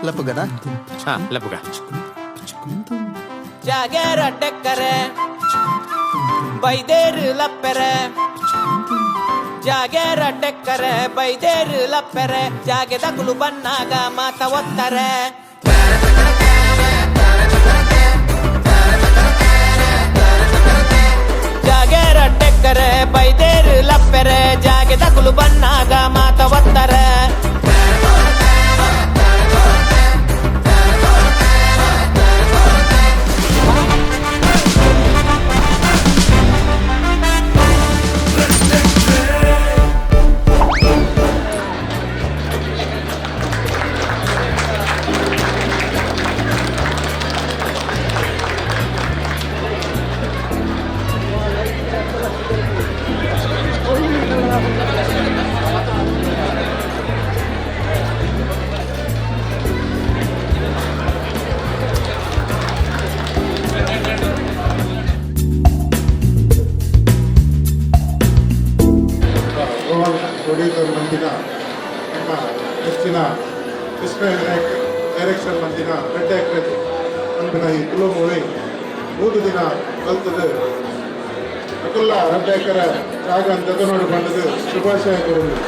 ಲಪ್ಪುಗನ. ಹಾ, ಲಪ್ಪುಗ. ಜಾಗೇರ ಟೆಕ್ಕರೆ ಬೈದೇರು ಲಪ್ಪೆರೆ, ಜಾಗೇರ ಟೆಕ್ಕರೆ ಬೈದೇರು ಲಪ್ಪೆರೆ, ಜಾಗೆದಗುಲು ಬನ್ನಾಗ ಮಾತ ಒತ್ತಾರೆ. ಜಾಗೇರ ಟೆಕ್ಕರೆ ಬೈದೇರು ಲಪ್ಪೆರೆ, ಜಾಗೆದಗುಲು ಬನ್ನಾಗ ಮಾತ ಒತ್ತಾರೆ. ರೋಹನ್ ಪ್ರೊಡ್ಯೂಸರ್ ಮಂದಿನ, ನಮ್ಮ ಹೆಚ್ಚಿನ ಕೃಷ್ಣ ನಾಯಕ್ ಡೈರೆಕ್ಷನ್ ಮಂದಿನ ರಡ್ಡ್ ಎಕರೆ ಅಂದಿನ ಈ ತುಳು ಮೂವಿ 100 ದಿನ ಕಲ್ತದ್ದು. ಅಕುಲ್ಲ ರಡ್ಡ್ ಎಕರೆ ಜಾಗ ಅಂತ ನೋಡಿ ಬಂದದ್ದು. ಶುಭಾಶಯ ಕೊಡುವುದು.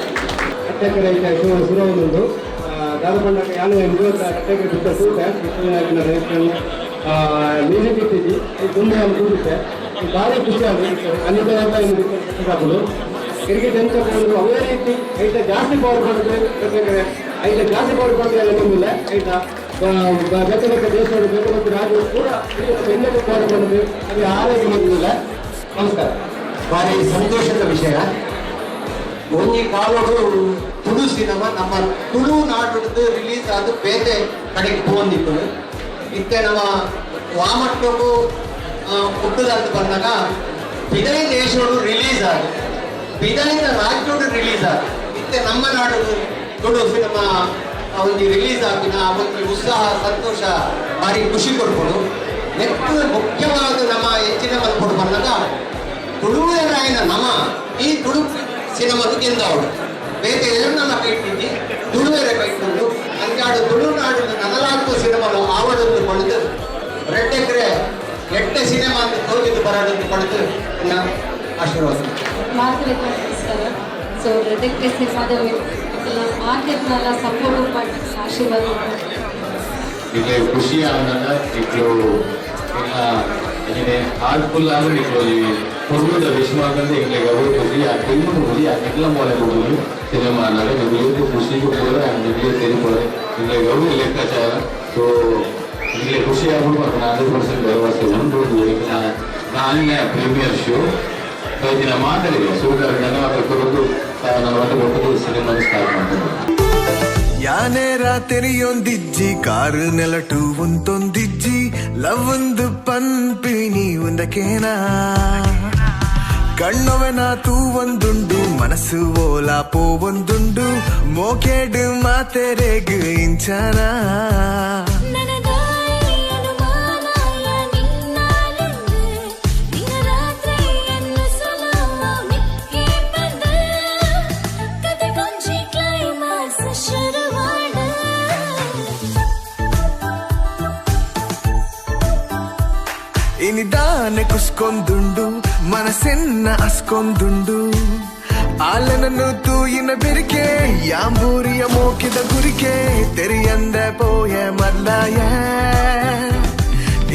ರಡ್ಡೆಕರೆ ಶುರು ಶುರುವಾದೊಂದು ದಾದ ಪಂಡಕ ಯಾನು ಎಂಜೋತ ರಡ್ಡೆಕರೆ ಬಿಟ್ಟ ತೂತೆ ಕೃಷ್ಣನಾಯಕನ ಡೈರೆಕ್ಷನ್ ಮ್ಯೂಸಿಕ್ ಇಟ್ಟಿದ್ದಿ ತುಂಬ ನಾನು ತೂಗುತ್ತೆ. ಭಾರಿ ಖುಷಿ ಆಗುತ್ತೆ. ಅನಿತ ಇನ್ನು ಬಿಟ್ಟು ಕ್ರಿಕೆಟ್ ಎಂತ ಕೊಂಡು ಅವೇ ರೀತಿ ಐಟ ಜಾಸ್ತಿ ಪವರ್ ಪಡೆದು ರಡ್ಡೆಕರೆ ಐಟ ಜಾಸ್ತಿ ಪವರ್ ಪಡೆದು ಎಲ್ಲ ತೊಂದಿಲ್ಲ. ಐಟ ಬೇತೆ ಬೇತೆ ದೇಶಗಳು, ಬೇತೆ ಬೇತೆ ರಾಜ್ಯಗಳು ಕೂಡ ಎಲ್ಲೆಲ್ಲೂ ಪವರ್ ಪಡೆದು ಅದು ಆರೈಕೆ ಬಂದಿಲ್ಲ. ನಮಸ್ಕಾರ. ಭಾರಿ ಸಂತೋಷದ ವಿಷಯ. ಒಂಜಿ ಕಾಲೊಡು ತುಳು ಸಿನಿಮಾ ನಮ್ಮ ತುಳುನಾಡುಡ್ದು ರಿಲೀಸ್ ಆದ ಬೇತೆ ಕಡೆಗೆ ಪೋವೊಂದಿತ್ತು. ಇತ್ತೆ ನಮ್ಮ ವಾಮಟ್ಟೊಗು ಹುಟ್ಟುದಂತ ಬಂದಾಗ ಬಿದೈ ದೇಶೋಡು ರಿಲೀಸ್ ಆದ, ಬಿದೈದ ರಾಜ್ಯೋಡು ರಿಲೀಸ್ ಆದ, ಇತ್ತೆ ನಮ್ಮ ನಾಡು ತುಳು ಸಿನಿಮಾ ಒಂಜಿ ರಿಲೀಸ್ ಆಗಿನ ಆ ಒಂಜಿ ಉತ್ಸಾಹ, ಸಂತೋಷ ಭಾರಿ ಖುಷಿ ಕೊಡ್ಬೋದು. ನೆಕ್ಸ್ಟ್ ಮುಖ್ಯವಾದ ನಮ್ಮ ಹೆಚ್ಚಿನ ಮಲ್ಪೊಡು ಬಂದಾಗ ತುಳುವೆರಾಯಿನ ನಮ ಈ ತುಳು ಸಿನಿಮಾದ ಗೆಂದವಳು. ಬೇತೆ ನನ್ನ ಕೈಟ್ಟಿದ್ದಿ, ತುಳುವೆರ ಕೈಕೊಂಡು ಅಂಚಾಡು ತುಳುನಾಡಿನ ನನಲಾತ್ಮ ಸಿನಿಮಾಲು ಆವಡೊಂದು ಪಡೆದು ರಡ್ಡೆಕ್ರೆ ಎಟ್ಟೆ ಸಿನಿಮಾ ಅಂತ ತೋಜಿದ್ದು ಬರಡೊಂದು ಪಡೆದು ನನ್ನ ಆಶೀರ್ವಾದ. ಮಾತ್ರೆಗೆ ನಮಸ್ಕಾರ. ಸೊ ರಡ್ಡೆಕ್ರೆ ಸಿನಿಮಾದ ಮಾರ್ಕೆಟ್ನೆಲ್ಲ ಸಪೋರ್ಟ್ ಮಾಡಿ ಆಶೀರ್ವಾದ ಮಾಡಿ. ನಿಮಗೆ ಖುಷಿ ಆದಾಗ ನಿಕ್ಲು ನಿನ್ನ ಅಂಚನೆ ಹಾರ್ಟ್ಫುಲ್ ಆದ್ ನಿಕ್ಲು ಈ ಪೊರ್ಲುದ ವಿಶ್ ಮಲ್ತಂದೆ ಎಂಕ್ಲೆಗ್ ಅವು ಖುಷಿ. ಆ ಫಿಲ್ಮ್ ಖುಷಿ, ಆ ನಿಕ್ಲ ಮೋನೆ ಕೊಡುದು ಸಿನಿಮಾ ಆನಾಗ ನಿಕ್ಲು ಏತ್ ಖುಷಿಗ್ ಪೂರ ನಿಕ್ಲೆ ತೆರಿಪೊಡೆ, ನಿಕ್ಲೆಗ್ ಅವು ಲೆಕ್ಕಾಚಾರ. ಸೊ ನಿಕ್ಲೆ ಖುಷಿ ಆಪುಂಡು ಪನ್ಪಿನ 100% ಭರವಸೆ ಉಂಡು. ಎಂಕ್ಲ ನಾಲ್ನೇ ಪ್ರೀಮಿಯರ್ ಶೋ ದಿನ ಮಾತರಿಗೆ ಸೂಪರ್ ಧನ್ಯವಾದ ಕೊರೊಂದು ನಾನು ಸಿನಿಮಾ ಸ್ಟಾರ್ಟ್ ಮಾಡ್ತೇನೆ. ಯಾನೇ ರಾತ್ರಿಯೊಂದಿಜ್ಜಿ, ಕಾರು ನೆಲಟು ಉಂತೊಂದಿಜ್ಜಿ, ಲವ್ ಒಂದು ಪನ್ಪಿನಿ ಉಂದಕೇನ. ಕಣ್ಣೊವೆನ ತೂ ಒಂದುಂಡು, ಮನಸ್ಸು ಓಲಾ ಪೋವೊಂದುಂಡು, ಮೋಕೆಡು ಮಾತೆರೆಗ್ ಇಂಚನ. ನನದಾಯಿ ಅನುಮಾನಾಯ ನಿನ್ನಾಲಿಂದು, ದಿನ ರಾತ್ರಿಯನ್ನು ಸುಲಭ ಮಿಕ್ಕಿ ಬಂದ ಕತೆ ಕೊಂಚಿ ಕ್ಲೈಮ್ಯಾಕ್ಸ್ ಶುರುವಾಡ. ಇನಿದಾನೆ ಕುಸ್ಕೊಂದುಂಡು, ಮನಸ್ಸೆನ್ನ ಅಸ್ಕೊಂದುಂಡು, ಆಲನನ್ನು ತೂಯಿನ ಬೆರಿಕೆ ಯಾಂಬೂರಿಯ ಮೋಕಿದ ಗುರಿಕೆ ತೆರಿಯಂದ ಪೋಯ ಮಲ್ಲಾಯ.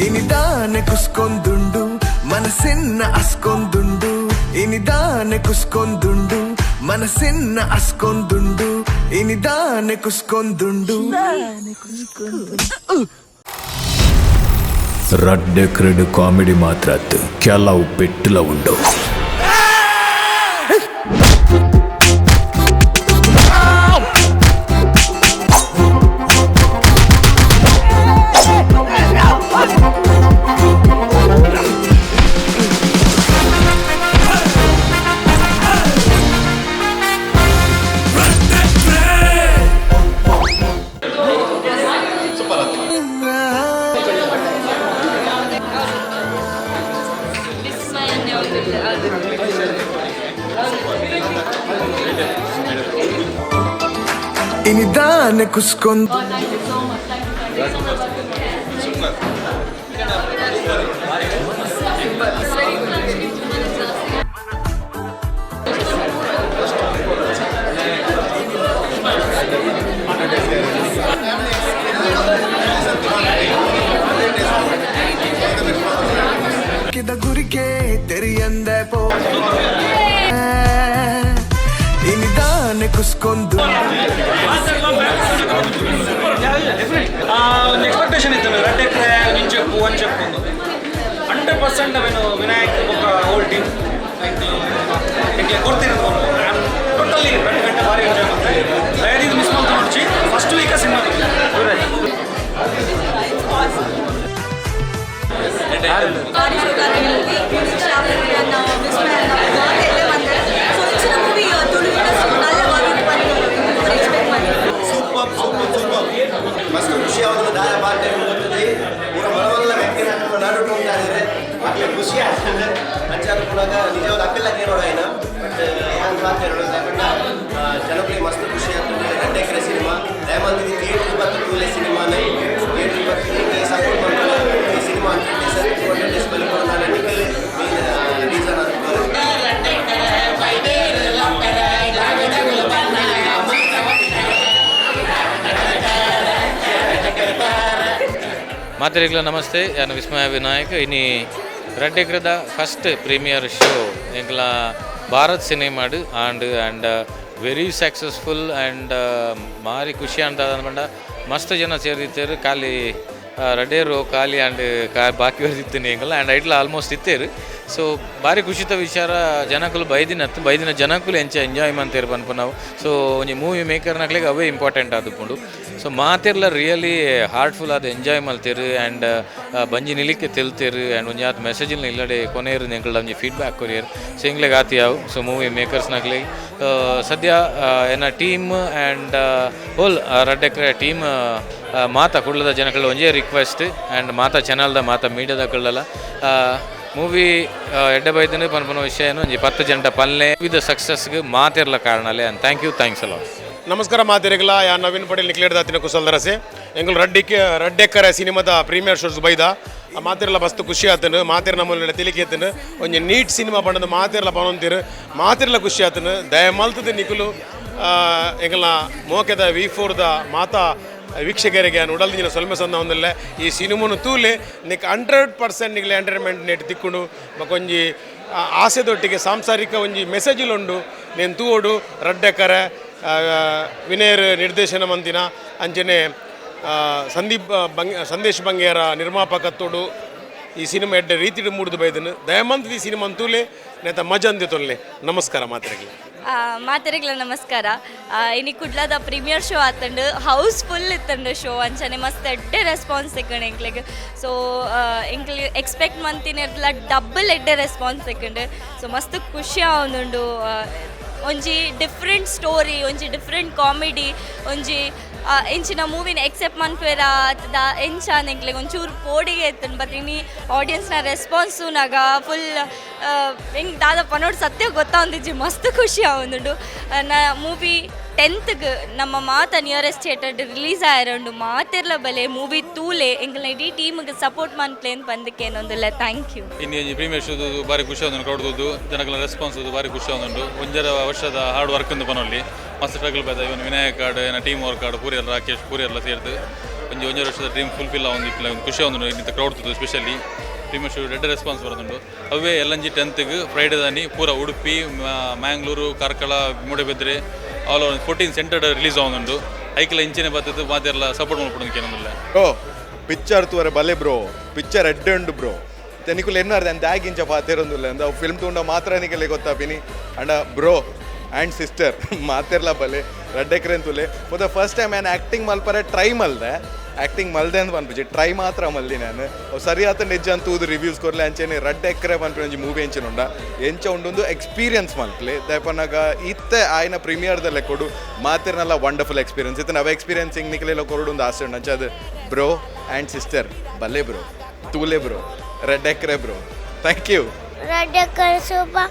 ಇನಿದಾನೆ ಕುಸ್ಕೊಂದುಂಡು, ಮನಸ್ಸೆನ್ನ ಅಸ್ಕೊಂದುಂಡು, ಇನಿದಾನೆ ಕುಸ್ಕೊಂದುಂಡು, ಮನಸ್ಸೆನ್ನ ಅಸ್ಕೊಂದುಂಡು, ಇನಿದಾನೆ ಕುಸ್ಕೊಂದುಂಡು. ರಡ್ಡೆಕ್ರೆಡ್ ಕಾಮಿಡಿ ಮಾತ್ರ ಅತ್ತು, ಕೆಲವು ಪೆಟ್ಟುಲ ಉಂಡು. ವಿಸ್ಮಯನ್ನೇ ಒಂದು. ಇನಿದಾನೆ ಕುಸ್ಕೊಂದು ಗುರಿಕೆ ತೆರಿಯಂದೆ ಪೋ ಇನಿದಾನೆ ಕುಸ್ಕೊಂದು ಒಂದು ಎಕ್ಸ್ಪೆಕ್ಟೇಷನ್ ಇತ್ತು ರಡ್ಡ್ ಎಕರೆ ಇಂಚೆಪ್ಪು ಒಂಚೆಪ್ಪು 100% ಅವೇನು ವಿನಾಯಕ್ ಬೊಕ್ಕ ಹೋಲ್ ಟೀಮ್ ಎಂಕ್ಲೆ ಕೊಡ್ತಿರೋದು ಟೋಟಲಿ 2 ಗಂಟೆ ಭಾರಿ ಎಂಜಾಯ್ ಮಾಡ್ತಾರೆ. ದಯವಿಟ್ಟು ಮಿಸ್ ಮಾಡ್ತಾ ನೋಡ್ಚಿ ಫಸ್ಟ್ ವೀಕ ಸಿನಿಮಾ. ಸೂಪರ್ ಸೂಪರ್ ಸೂಪರ್ ಮಸ್ತ್ ಖುಷಿ ಆಗೋದು ದಾಯ ಪಾತ್ರೆ ಗೊತ್ತದೆ ಪೂರ ಬಲವಲ್ಲ ವ್ಯಕ್ತಿ ನಡುಟು ಉಂಟಾದರೆ ಮಕ್ಕಳ ಖುಷಿ ಆಗ್ತದೆ. ಅಂಚಾದ ಕೂಡ ನಿಜವಾದ ಅಕ್ಕೆಲ್ಲ ಕೇಳೋಣ ಏನ ಬಟ್ ಯಾನ್ ಪಾತ್ರೆ ಬಟ್ ಜನಗಳಿಗೆ ಮಸ್ತ್ ಖುಷಿ ಆಗ್ತದೆ. 2 ಎಕರೆ ಸಿನಿಮಾ ದಯಮಾಡಿ ಥಿಯೇಟ್ರ್ ಬತ್ತು ಕೂಲೆ ಸಿನಿಮಾನೇ ಥಿಯೇಟ್ರ್ ಬತ್ತು ಸಪೋರ್ಟ್ ಮಾಡ್ತಾರೆ. ಈ ಸಿನಿಮಾ 100 ಡೇಸ್ 200 ಡೇಸ್ ಬಲಿ ಕೂಡ ನಾನು ನಿಖಲ್ ಮೇನ್ ರೀಸನ್ ಆಗ್ತದೆ. ಮಾತರಿಗಳ ನಮಸ್ತೆ, ನಾನು ವಿಸ್ಮಯ ವಿನಾಯಕ್. ಇನಿ ರಡ್ಡ್ ಎಕರೆದ ಫಸ್ಟ್ ಪ್ರೀಮಿಯರ್ ಶೋ ಎಂಕ್ಲ ಭಾರತ್ ಸಿನಿಮಾಡು and and very successful and ಮಾರಿ ಖುಷಿ ಅಂತ ಪಂಡ ಮಸ್ತ್ ಜನ ಸೇರಿತ್ತೇರು. ಖಾಲಿ ರಡೇರು ಖಾಲಿ ಆ್ಯಂಡ್ ಬಾಕಿ ಇತ್ತು ಎಂಕಲ್ಲ ಆ್ಯಂಡ್ ಐಟ್ಲ ಆಲ್ಮೋಸ್ಟ್ ಇತ್ತೇರು. ಸೊ ಭಾರಿ ಖುಷಿತ ವಿಚಾರ, ಜನಕುಲು ಬೈದಿನ ಬೈದಿನ ಜನಕುಲು ಎಂಚ ಎಂಜಾಯ್ ಮಂತೇರು ಪನ್ಪು ನಾವು. ಸೊ ಒಂಜಿ ಮೂವಿ ಮೇಕರ್ನಕ್ಲೆಗ್ ಅವೇ ಇಂಪಾರ್ಟೆಂಟ್ ಆದುಪ್ಪುಂಡು. ಸೊ ಮಾತೆರ್ಲ ರಿಯಲಿ ಹಾರ್ಟ್ಫುಲ್ ಆದ್ ಎಂಜಾಯ್ ಮಲ್ತೇರು ಆ್ಯಂಡ್ ಬಂಜಿ ನಿಲಿಕೆ ತೆಲ್ತೇರು ಆ್ಯಂಡ್ ಒಂಜಿ ಆತ್ ಮೆಸೇಜ್ನ ಇಲ್ಲಡೆ ಕೊನೆಯರು ಎಂಕಲ್ಡ ಒಂಜಿ ಫೀಡ್ಬ್ಯಾಕ್ ಕೊರಿಯರ್. ಸೊ ಎಂಕ್ಲೆಗ್ ಆತಿ ಯಾವು. ಸೊ ಮೂವಿ ಮೇಕರ್ಸ್ನಕ್ಲೆಗ್ ಸದ್ಯ ಎನ್ನ ಟೀಮ್ ಆ್ಯಂಡ್ ಹೋಲ್ ರಡ್ಡ್ ಎಕರೆ ಟೀಮ್ ಮಾತಾ ಕುಡ್ಲದ ಜನಗಳ ಒಂಜೇ ರಿಕ್ವೆಸ್ಟ್ ಆ್ಯಂಡ್ ಮಾತಾ ಚಾನಲ್ದ ಮಾತಾ ಮೀಡಿಯಾದ ಕಳ್ಳಲ್ಲ ಮೂವಿ ಎಡ್ಡೆ ಬೈದನೆ ಪನ್ಪುನ ವಿಷಯ ಒಂಜಿ 10 ಜನಟ ಪಲ್ಲೆ ವಿದ ಸಕ್ಸಸ್ಗೆ ಮಾತಿರ್ಲ ಕಾರಣಲೆ and thank you, thanks a lot. ನಮಸ್ಕಾರ ಮಾತಿರಗಲ, ಯಾ ನವೀನ್ ಪಟೇಲ್ ನಿಕ್ಲೇಡ್ದಾತಿನ ಕುಸಲ್ದರಸೆ. ಎಂಗುಲು ರಡ್ಡೆಕ್ಕರೆ ಸಿನಿಮಾದ ಪ್ರೀಮಿಯರ್ ಶೋಸ್ ಬೈದ ಮಾತಿರಲ್ಲ ಮಸ್ತ್ ಖುಷಿ ಆತನು. ಮಾತಿರ ನಮ್ಮಲ್ಲಿ ತಿಳಿಕೆ ಆತನು ಒಂಜಿ ನೀಟ್ ಸಿನಿಮಾ ಬಣ್ಣದ ಮಾತಿರಲ್ಲ ಪನೊಂತೀರು ಮಾತಿರಲ್ಲ ಖುಷಿ ಆತನು. ದಯಮಲ್ತದ ನಿಕುಲು ಎಂಗಲ್ನ ಮೋಕೆದ ವಿ4ದ ಮಾತಾ ವೀಕ್ಷಕರಿಗೆ ಉಡಲ್ದಿನ ಸೊಲ್ಮೆ ಸಂದ ಒಂದಲ್ಲ ಈ ಸಿನಿಮಾನು ತೂಲೆ ನಿಕ್ 100% ನಿಗ್ಲೆ ಎಂಟರ್ಟೈನ್ಮೆಂಟ್ ನೆಟ್ ತಿಕ್ಕುಂಡು. ಬೊಕೊಂಜಿ ಆಸೆದೊಟ್ಟಿಗೆ ಸಾಂಸಾರಿಕ ಒಂಜಿ ಮೆಸೇಜಿಲುಂಡು ನೇನು ತೂವೋಡು. ರಡ್ಡೆಕ್ಕರೆ ವಿನಯರ್ ನಿರ್ದೇಶನ ಮಂತಿನ ಅಂಚನೆ ಸಂದೀಪ್ ಸಂದೇಶ್ ಬಂಗೇರ ನಿರ್ಮಾಪಕತ್ತೋಡು ಈ ಸಿನಿಮಾ ಎಡ್ಡೆ ರೀತಿಡು ಮೂಡ್ದು ಬೈದನು. ದಯಮಂತ್ ಈ ಸಿನಿಮಾ ತೂಲೆ ನೇತ ಮಜಂದೆ ತೊಲ್ಲೆ. ನಮಸ್ಕಾರ ಮಾತ್ರೆಗೆ. ಮಾತೆರೆಗ್ಲ ನಮಸ್ಕಾರ. ಇನಿ ಕುಡ್ಲದ ಪ್ರೀಮಿಯರ್ ಶೋ ಆತಂಡು, ಹೌಸ್ ಫುಲ್ ಇತ್ತಂಡು ಶೋ. ಅಂಚನೆ ಮಸ್ತ್ ಎಡ್ಡೆ ರೆಸ್ಪಾನ್ಸ್ ಸಿಕ್ಕಂಡು ಎಂಕ್ಲೆಗ್. ಸೊ ಎಂಕ್ಲೆ ಎಕ್ಸ್ಪೆಕ್ಟ್ ಮಂತಿನಿರ್ಲ ಡಬಲ್ ಎಡ್ಡೆ ರೆಸ್ಪಾನ್ಸ್ ಸಿಕ್ಕಂಡು. ಸೊ ಮಸ್ತ್ ಖುಷಿ ಆವೊಂದುಂಡು. ಒಂಜಿ ಡಿಫ್ರೆಂಟ್ ಸ್ಟೋರಿ, ಒಂಜಿ ಡಿಫ್ರೆಂಟ್ ಕಾಮಿಡಿ, ಒಂಜಿ ಎಂಚಿನ ಮೂವಿನ ಎಕ್ಸೆಪ್ಟ್ ಮನ್ಪೇರ ಅತ್ದ ಎಂಚ ಎಂಕ್ಲೆಗ್ ಒಂಚೂರು ಪೋಡಿಗೆ ಇತ್ತಂಡು. ಬಟ್ ಇನಿ ಆಡಿಯನ್ಸ್ನ ರೆಸ್ಪಾನ್ಸು ನಾಗ ಫುಲ್ ಹೆಂಗೆ ದಾದ ಪನೋಡ್ ಸತ್ಯ ಗೊತ್ತಾಂದಿಜ್ಜಿ, ಮಸ್ತ್ ಖುಷಿ ಆವೊಂದುಂಡು. ನ ಮೂವಿ 10th ನಮ್ಮ ಮಾತ ನಿಯರೆಸ್ಟ್ ಥಿಯೇಟರ್ ರಿಲೀಸ್ ಆಯಿರಂಡು. ಮಾತಿರ್ಲ ಬಲೆ ಮೂವಿ ತೂಲೆ ಎಂಕಲ್ನ ಇಡೀ ಟೀಮ್ಗೆ ಸಪೋರ್ಟ್ ಮನ್ಪ್ಲೆ ಅಂತ ಬಂದಕ್ಕೆ ಏನೊಂದಿಲ್ಲ. Thank you. ಇನ್ನು ಈ ಪ್ರೀಮಿಯರ್ ಶೋದು ಭಾರಿ ಖುಷಿ ಆವೊಂದುಂಡು, ಕ್ರೌಡ್ ಜನಗಳ ರೆಸ್ಪಾನ್ಸ್ ಭಾರಿ ಖುಷಿ ಆವೊಂದುಂಡು. ಒಂಜರ ವರ್ಷದ ಹಾರ್ಡ್ ವರ್ಕ್ ಅಂತ ಪನೊಲ್ಲಿ ಮಸ್ತ್ ಸ್ಟ್ರಗಲ್ ಬೈದ ಇವನ್ ವಿನಾಯಕ್ ಆಡ್ ಏನ ಟೀಮ್ ವರ್ಕ್ ಆಡ್ ಪೂರಿಯಲ್ಲ ರಾಕೇಶ್ ಪೂರಿಯಲ್ಲ ಸೇರ್ದು ಒಂಜಿ ಒಂಜರ ವರ್ಷದ ಡ್ರೀಮ್ ಫುಲ್ಫಿಲ್ ಆವೊಂದು ಒಂದು ಖುಷಿ ಆವೊಂದುಂಡು. ಇನ್ನಿತ ಕ್ರೌಡ್ ಸ್ಪೆಷಲಿ ಪ್ರೀಮಿಯರ್ ಶೋ ರೆಡ್ ರೆಸ್ಪಾನ್ಸ್ ಬರೋದುಂಡು. ಅವೇ ಎಲ್ಲಂಜಿ 10th Friday ದಾನಿ ಪೂರ Udupi, Mangalore, Karkala, Moodbidri all over 14 centre release ಆವೊಂದುಂಡು. ಐಕ್ಲ ಇಂಚಿನ ಬತ್ತದು ಮಾತೆರ್ಲ ಸಪೋರ್ಟ್ ಮಲ್ಪೊಡು ಕೇನೊಂದುಲ್ಲ. ಬ್ರೋ ಪಿಕ್ಚರ್ ತೂವರೆ ಬಲೆ ಬ್ರೋ, ಪಿಕ್ಚರ್ ಎಡ್ಡೆ ಉಂಡು ಬ್ರೋ. ನಿಕುಲು ಎನ್ನಾರ್ದೆ ಅಂದ ದಾಗಿಂಚ ಪಾತೆರೊಂದುಲ್ಲ ಅಂದ ಅವು ಫಿಲ್ಮ್ ತೂಂಡ ಮಾತ್ರ ನಿಕಲೆ ಗೊತ್ತಾಪಿನಿ. ಅಂಡ ಬ್ರೋ ಆ್ಯಂಡ್ ಸಿಸ್ಟರ್ ಮಾತೆರ್ಲ ಬಲೆ ರಡ್ಡೆಕ್ರೆ ಅಂತುಲೆ. ಫಾರ್ the first time ನಾನು ಆ್ಯಕ್ಟಿಂಗ್ ಮಲ್ಪರೆ ಟ್ರೈ ಮಲ್ದೆ, ಆ್ಯಕ್ಟಿಂಗ್ ಮಲ್ದೆ ಅಂತ ಪನ್ಪುಜಿ, ಟ್ರೈ ಮಾತ್ರ ಮಲ್ದಿ ನಾನು. ಅವು ಸರಿ ಆತ ನಿಜ ಅಂತ ಊದು ರಿವ್ಯೂಸ್ ಕೊರ್ಲೆ. ಅಂಚೆನೆ ರಡ್ಡೆಕ್ರೆ ಪನ್ಪಿನ ಒಂಜಿ ಮೂವಿ ಎಂಚಿನ ಉಂಡ ಎಂಚ ಉಂಡೊಂದು ಎಕ್ಸ್ಪೀರಿಯನ್ಸ್ ಮಲ್ಪ್ಲೆ ದಯಪನಾಗ ಇತ್ತೆ ಆಯ್ನ ಪ್ರೀಮಿಯರ್ದಲ್ಲೇ ಕೊಡು ಮಾತಿರ್ನಲ್ಲ ವಂಡರ್ಫುಲ್ ಎಕ್ಸ್ಪೀರಿಯನ್ಸ್ ಇತ್ತು. ನಾವು ಎಕ್ಸ್ಪೀರಿಯನ್ಸ್ ಹಿಂಗೆ ನಿಕಲೆಲ್ಲ ಕೊರಡು ಒಂದು ಆಸೆ ಉಂಡು. ಅಂಚೆ ಅದು ಬ್ರೋ ಆ್ಯಂಡ್ ಸಿಸ್ಟರ್ ಬಲ್ಲೆ ಬ್ರೋ, ತೂಲೆ bro, Raddekere bro. Thank you. Raddekere super.